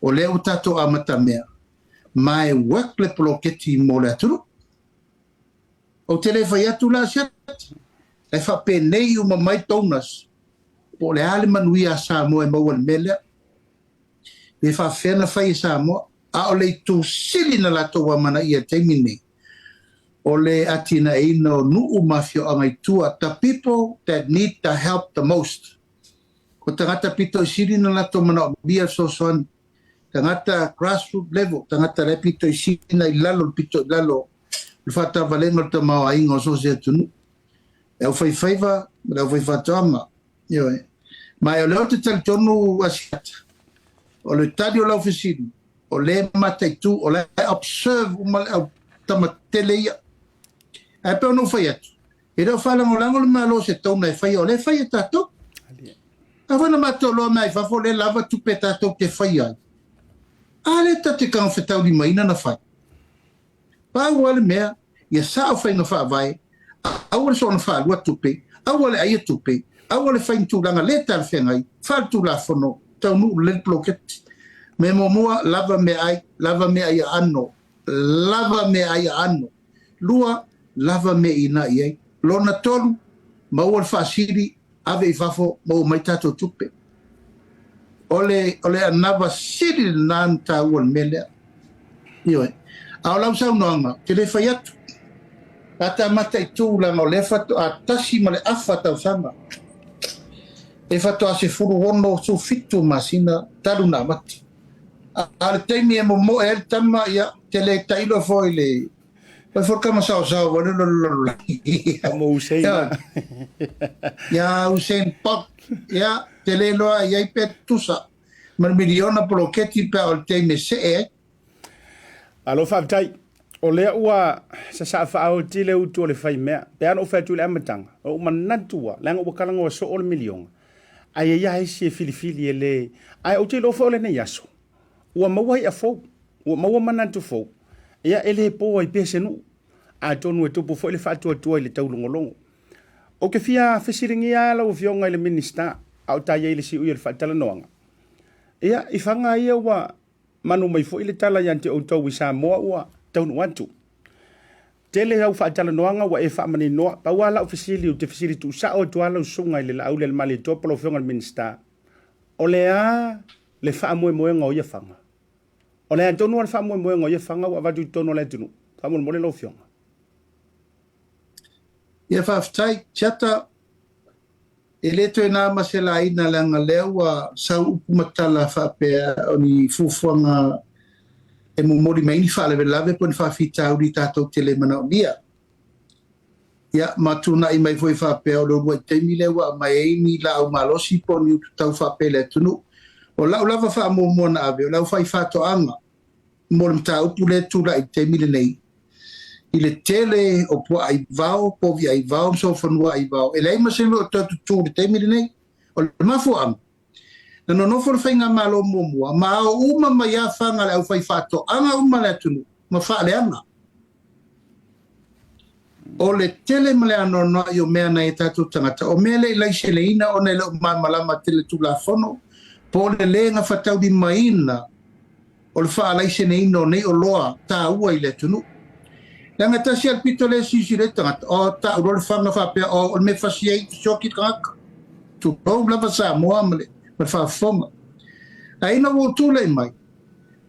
O lea ua tatou amatamea, ma e work le poloketi mo le atunuu. Ou te le fai atu la Asiata, ae faapenei uma mai donors, po o le a le manuia a Samoa e maua i le mea lea. Pe faafefea na fai e Samoa, a o le itu sili na latou amanaia i le taimi lenei, o le atinaeina o nuu ma afioaga i tua, the people that need the help the most. Ko tagata pito i sili na latou manaomia le fesoasoani, tagata grassroot level, tagata la e pito i sili i lalo, le pito i lalo o le faatavalega o le tamaoaiga o so o se atunuu, le aufaifaiva ma le aufaifaatoaga. Ioe. Ma o lea ou te talitonu Asiata, o le tali o lau fesili, o lea e mataitu, o la e observe uma le au tama tele ia. Ae pei ona ou fai atu, e le o faalagolago le Malo i se tauna e faia, o lea e fai e tatou. A foi na matou iloa mai fafo, o lea lava tupe tatou te faia ai. A lea tatou te taugafetaulimaina na fai. Pau lava le mea, ia sao faiga faavae, aua le soona faalua tupe, aua le aia tupe, aua le fai ni tulaga le talafeagai, faaletulafono, taunuu lelei le poloketi. Mea muamua, lava meaai, lava meaai aano, lava meaai aano. Lua, lava mea e inai ai. Lona tolu, maua le faasili, ave i fafo, maua mai tatou tupe. O le, o le anava sili lena na taua le mea lea. Ioe. A o lau saunoaga, ou te le fai atu. A ta mataitu leaga o lea faatoa 1.5 tausaga. E faatoa 16, 17 masina talu na amata. A o le taimi e momoe ai le tama, ia, te le tailo foi le Oi foi kama sao sao wa lo lo lo. Mo Usain. Ya Usain Bolt. Ya te le loa i ai pe tusa. Ma le miliona poloketi pe a o le taimi e see ai. Malo faafetai. O lea ua sasaa faaoti le utu o le faimea. Pe ana ou fai atu i le amataga, o ou manatu a, leaga ua talanoa soo le miliona. Ae e i ai isi e filifili e le... Ae ou te iloa foi o lenei aso, ua maua i'a fou, ua maua manatu fou. Ia, e le po ai pea se nuu. Atonu e tupu foi le faatuatua i le taulogologo. Ou te fia fesiligia lava lau Afioga i le Minisita, a o ta i ai i le siui o le faatalanoaga. Ia, i faga ia ua manu mai foi le tala ia te outou i Samoa ua taunuu atu. Tele au faatalanoaga ua e faamaninoa. Pau lava lau fesili, ou te fesili tuusao atu lava lau susuga i le Laaulialemalietoa po o lau Afioga i le Minisita, o le a le faamoemoega o ia faga? O le a tonu lava le faamoemoega o ia faga ua avatu i totonu o le atunuu? Faamolemole lau Afioga. Ia faafetai. Tiata, E le toe na ma se laina leaga lea ua sau upu ma tala faapea o ni fuafuaga e momoli mai ai ni faalavelave po o ni faafitauli tatou te le manaomia. Ia, ma tuunai mai foi faapea o le uluai taimi lea ua aumai ai ni laau malosi po o ni ututau faapea i le atunuu. O lau lava faamuamua na ave, o le aufaifaatoaga mo le mataupu lea e tulai i le taimi lenei, i le tele o puaa aivao, povi aivao ma solofanua aivao, e leai ma se mea o toe tutū i le taimi lenei. O le mafuaaga, na nonofo le faigamalo muamua ma ao uma mai lava faga a le aufaifaatoaga uma a le atunuu ma faaleaga. O le tele ma le anoanoai o mea nai a tatou tagata, o mea le i laiseneina ona e le o malamalama tele le Tulafono po o le le gafataulimaina o le faalaiseneina o nei oloa taua i le atunuu. Leaga e tasi lava le pito lea e silasila ai le tagata, o tau loa le faga faapea, o le mea e fasi ai sioki le tagata. Tulou lava Samoa ma le faafofoga. Ae ina ua ou tulai mai,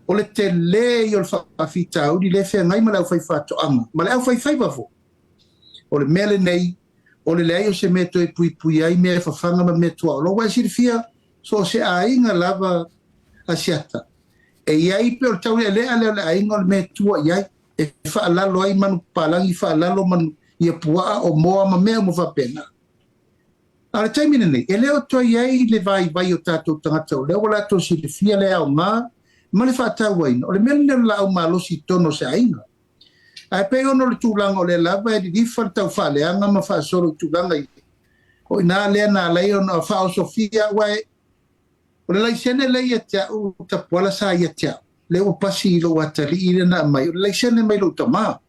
o le tele ia o le faafitauli lea e feagai ma le aufaifaatoaga ma le aufaifaiva foi. O le mea lenei, o le leai o se mea e toe puipui ai mea fafaga ma mea tuaolo. Ua e silafia, so o se aiga lava Asiata, e i ai pei o le taulealea lea o le aiga o le mea e tua i ai, e faalalo ai manu papalagi, faalalo manu ia puaa, o moa ma mea uma faapena. A o le taimi lenei, e le o toe i ai le vaivai o tatou tagata o lea ua latou silafia le aoga ma le faatauaina o le mea lenei o le laau malosi i totonu o se aiga. Ae pei ona o le tulaga o lea lava e lilifa le taufaaleaga ma faasolo i tulaga ia, o i ina lea na ala ai ona faaosofia aua e O le laisene lea ia te au Tapuala sa ia te au, lea ua pasi i lou atalii lea na aumai, o le laisene mai lou tama.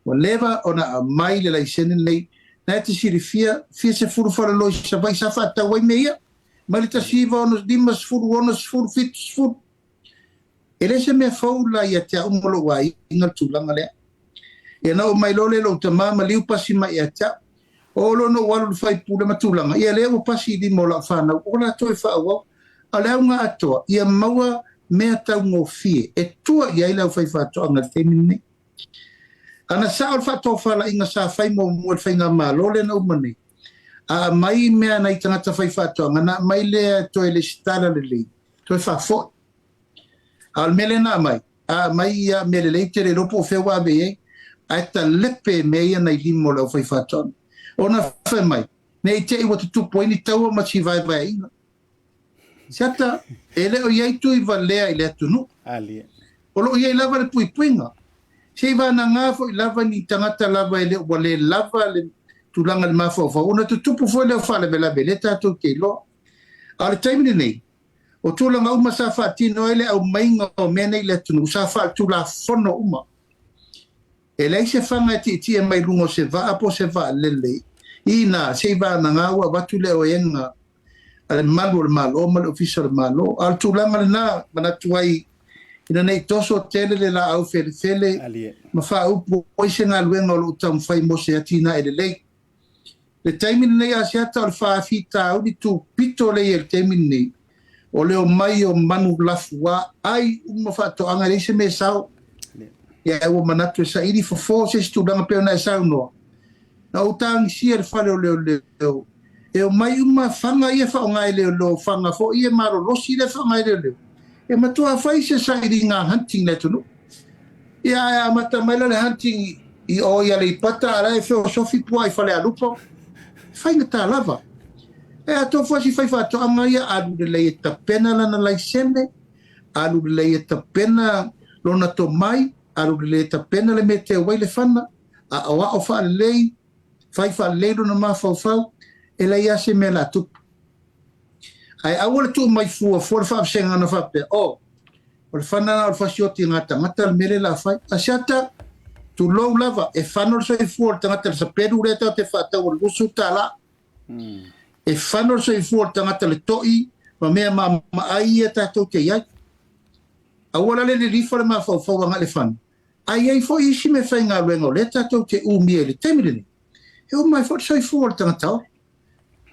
Ua leva ona aumai le laisene lenei, na e te silafia, fia sefulu faleoloa i Savaii sa faatau ai mea ia, mai le 1950, 60, 70. E le se mea fou la ia te au ma lou aiga le tulaga lea. Ia na oo mai loa lea i lou tama maliu pasi mai ia te au. Oo loa na ou alu i le faipule ma tulaga, ia lea ua pasi i lima o lau fanau, o latou e faaauau. A o le auga atoa, ia maua mea taugofie e tua i ai le aufaifaatoaga i le taimi lenei. Ana sao le faatofalaiga sa fai muamua e le faigamalo lea na uma nei, a aumai mea a nai tagata faifaatoaga, ona aumai lea e toe lesitala lelei, toe faafoi. A o le mea lea na aumai, a aumai ia mea lelei tele iloa po o fea ua ave i ai, ae talepe mea ia nai lima o le aufaifaatoaga. Ona fai mai, ne i te i ua tutupu ai ni taua ma si vaevaeaiga. Siata, e le o i ai tui valea i le atunuu. O lo o i ai lava le puipuiga. Se i vanaga foi lava ni tagata lava e le o ua le lava le tulaga i le mafaufau, ona tutupu foi lea o faalavelave lea tatou te iloa. A o le taimi lenei, o tulaga uma sa faatino ai le aumaiga o mea nei i le atunuu, sa faaletulafono uma. E leai se faga e tietie mai luga o se vaa po o se vaalele, ina se i vanaga ua avatu le oega. a le malu o le Malo ma le Ofisa o le Malo. A o le tulaga lena, manatu ai ina ne i toso tele le laau felefele ma faaupu ai se galuega o lo o taumafai mo se atinae lelei. Le taimi lenei Asiata o le faafitauli tupito lea i le taimi lenei, o le omai o manu lafuā ai uma faatoaga e leai se mea e sao. Ia ua manatu e saili fofo se isi tulaga pei ona e saunoa. Na ou tagisia le fale o leoleo e omai uma faga ia faaaoga e leoleo, faga foi ia malolosi lea e faaaoga e leoleo, e matua fai se sailiga hunting i le atunuu. Ia ae amata mai la le hunting i o i Aleipata, a la e feosofi puaa i Falealupo. E faigata lava. E atoa foi si faifaatoaga ia, alu lelei e tapena lana laisene, alu lelei e tapena lona tomai, alu lelei e tapena le mea e teu ai le fana, aoao faalelei, fai faalelei lona mafaufau, e leai lava se mea o le a tupu. Ae aua le tuu mai fuafua le faavasega na faapea, oh, o le fana na o le fasioti i ngā tagata le mea lea o le a fai. Asiata, tulou lava, e fano le soifua o le tagata i le sapelu lea tatou te faatau o le $20. E fano le soifua o le tagata i le to'i ma mea maamaai ia tatou te i ai. Aua la le lilifa le mafaufau agai le fana, ae i ai foi isi mea faigaluega o lea tatou te umia i le taimi lenei, e uma ai foi le soifua o le tagata ola.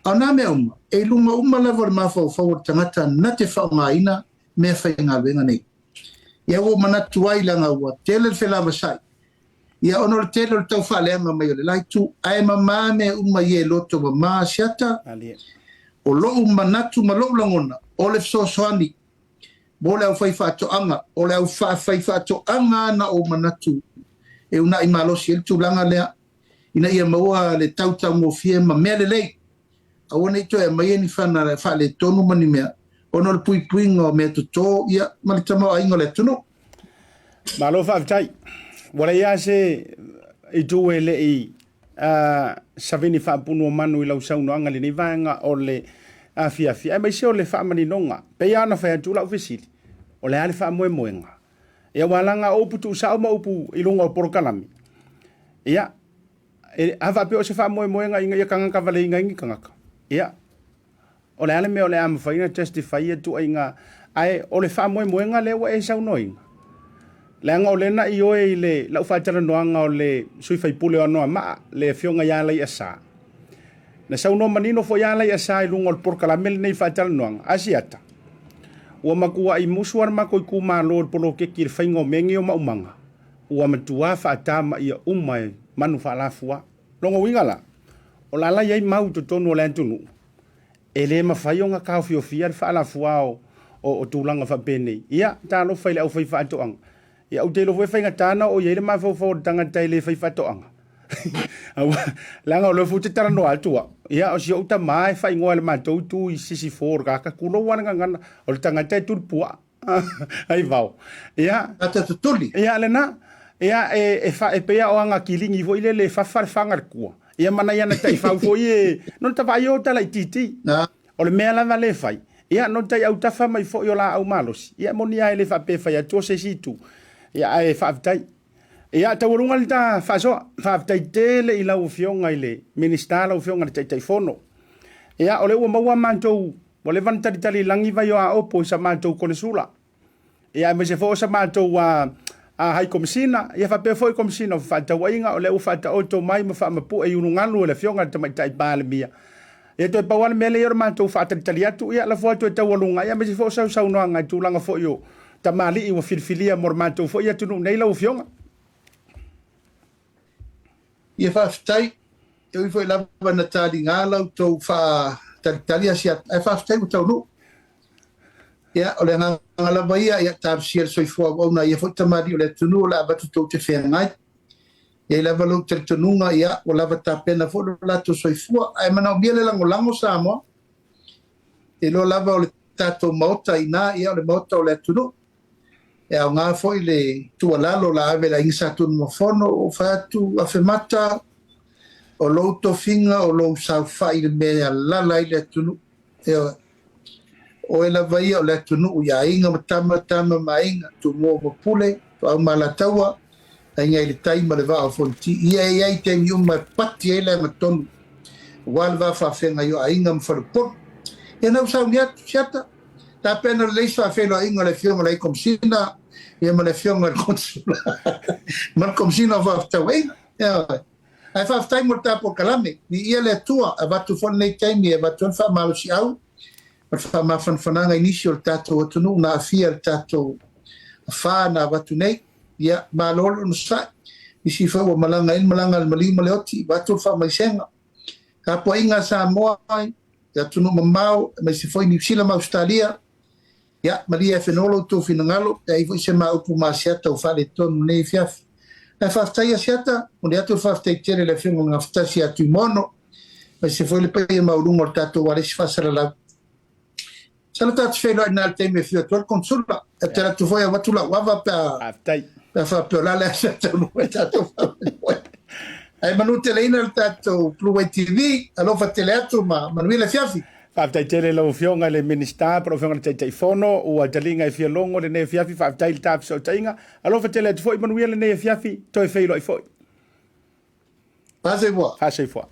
A o nā mea uma, e i luga uma lava o le mafaufau o le tagata na te faaaogaina mea faigaluega nei. Ia ua ou manatu ai leaga ua tele le felavasai, ia ona o le tele o le tau faaleaga mai o le la itu, ae mama mea uma ia e loto mama Asiata. O lou manatu ma lou lagona, o le fesoasoani mo le aufaifaatoaga, o le au faafaifaatoaga na ou manatu e uunai malosi ai le tulaga lea, ina ia maua le tautaugofie ma mea lelei, aua ne i toe aumaia ni fana faaletonu ma ni mea, ona o le puipuiga o mea toto ia, ma le tamaoaiga o le atunuu. Malo faafetai. Ua leai lava se itu e le i savini faapunuomanu i lau saunoaga i lenei vaega o le afiafi, aemaise o le faamaninoga. Pei lava ona fai atu lau fesili, o le a le faamoemoega? Ia ua laga o upu tuusao ma upu i luga o polokalame. Ia, e, a faapea o se faamoemoega ina ia tagatavaleina ai ni tagata. Ia, o le a le mea o le a mafai ona justify ia tuuaiga, ae o le faamoemoega lea ua e saunoaina. Leaga o lea na ioe i le lau faatalanoaga o le sui faipule o Anoamaa, le afioga ia Alaiasa. Na saunoa manino foi ia Alaiasa i luga o le polokalame lenei faatalanoaga, Asiata, ua matuai musu lava le matou itumalo i le poloketi i le faiga o mea nei o maumaga, ua matua faatamaia uma e manu faalafua. Lona uiga la, o le a la i ai mau i totonu o le atunuu, e le mafai ona taofiofia le faalafua o tulaga faapenei. Ia, talofa i le aufaifaatoaga. Ia, ou te iloa foi e faigata ona oo i ai le mafaufau o le tagata e le fai faatoaga. Leaga o lea foi ou te talanoa atu au. Ia, o si ou tama e faaigoa e le matou itu i Sisifo o le tagata tulou lava le gagana, o le tagata e tuli puaa. Ai vao. Ia. Tagata tutuli. Ia, lena. Ia, e pei lava o aga kiligi foi lele e fafa le faga i le kua. Ia ma nai ana taifau foi e, no ta vaai o tala itiiti. O le mea lava lea e fai, ia no tai autafa mai foi o laau malosi. Ia e moni lava e le faapea e fai atu o se isi itu. Ia ae faafetai. Ia taualuga le ta faasoa. Faafetai tele i lau Afioga i le Minisita, lau Afioga i le Taitaifono. Ia o lea ua maua matou, ua leva ona talitali lagi vai o Aopo i sa matou konesula. Ia aemaise foi o sa matou Hai Komesina, ia faapea foi Komesina o Fefaatauaiga, o lea ua faataoto mai ma faamapue i ulugalu e le Afioga i le Tamaitai Palemia. Ia toe pau lava le mea lea o le matou faatalitali atu, ia lafo atu e taualuga, ia aemaise foi o sau saunoaga i tulaga foi o tamalii ua filifilia mo le matou foi atunuu nei lau Afioga. Ia faafetai, e ui foi lava na taliga la outou faatalitali Asiata, ae faafetai ua taunuu. Ia, o le agaga lava ia, ia talosia le soifua auauna a ia foi tamalii o le atunuu o le a avatu tou te feagai. E i ai lava lou talitonuga, ia, ua lava tapena foi lo latou soifua, ae manaomia le lagolago Samoa. Te iloa lava o le tatou Maota i ina, ia, o le Maota o le atunuu. E aoga foi le tuualalo o le a ave i le Aiga Sa Tunumafono, ua ou fai atu, Afemata, o lou tofiga, o lou saofai i le mea e alala ai le atunuu. Ioe. Oe lava ia o le atunuu i aiga ma tama, tama ma aiga, Tumua ma Pule, Ituau ma Alataua, Aiga i le Tai ma le Vaa o Fonoti. Ia e i ai taimi uma e pati ai le agatonu aua le va faafeagai o aiga ma faleupolu. Ia na ou sauni atu, Siata, tapena lelei se faafeiloaiga o le Afioga i le Komesina ia ma le Afioga i le Konesula ma le Komesina o Faafetauaiga. Ioe. Ae faafetai mo le ta polokalame. Viia le Atua, avatu foi lenei taimi e avatu ai le faamalosiau ma le faamafanafanaga i nisi o le tatou atunuu na aafia i le tatou afa na avatu nei. Ia, malo le onosai. Nisi foi ua malaga ai le malaga a le maliu ma le oti, avatu le faamaisega. Tapuaiga a Samoa i atunuu mamao aemaise foi Niu Sila ma Ausetalia, ia, malie afenoa lo outou finagalo pe a i ai foi se ma upu masiata ua faaletonu i lenei afiafi. Ae faafetai Asiata, momoli atu le faafetai tele i le Afioga i le Gafatasi ia Tuimono, aemaise foi le paia maualuga o le tatou ualesi faasalalau. Masalo tatou te feiloai i na i le taimi e afio atu ai le Konesula. Ou te alu atu foi e avatu lau ava pe a pe a faapea o le a le aso e taunuu ai tatou faamoemoe. Ae manuteleina le tatou Blue Way TV. Alofa tele atu ma manuia le afiafi. Faafetai tele i lau Afioga i le Minisita po o lau Afioga i le Taitaifono ua taliga e fia logo lenei afiafi. Faafetai i le ta fesootaiga. Alofa tele atu foi, manuia lenei afiafi, toe feiloai foi. Faasoifua. Faasoifua.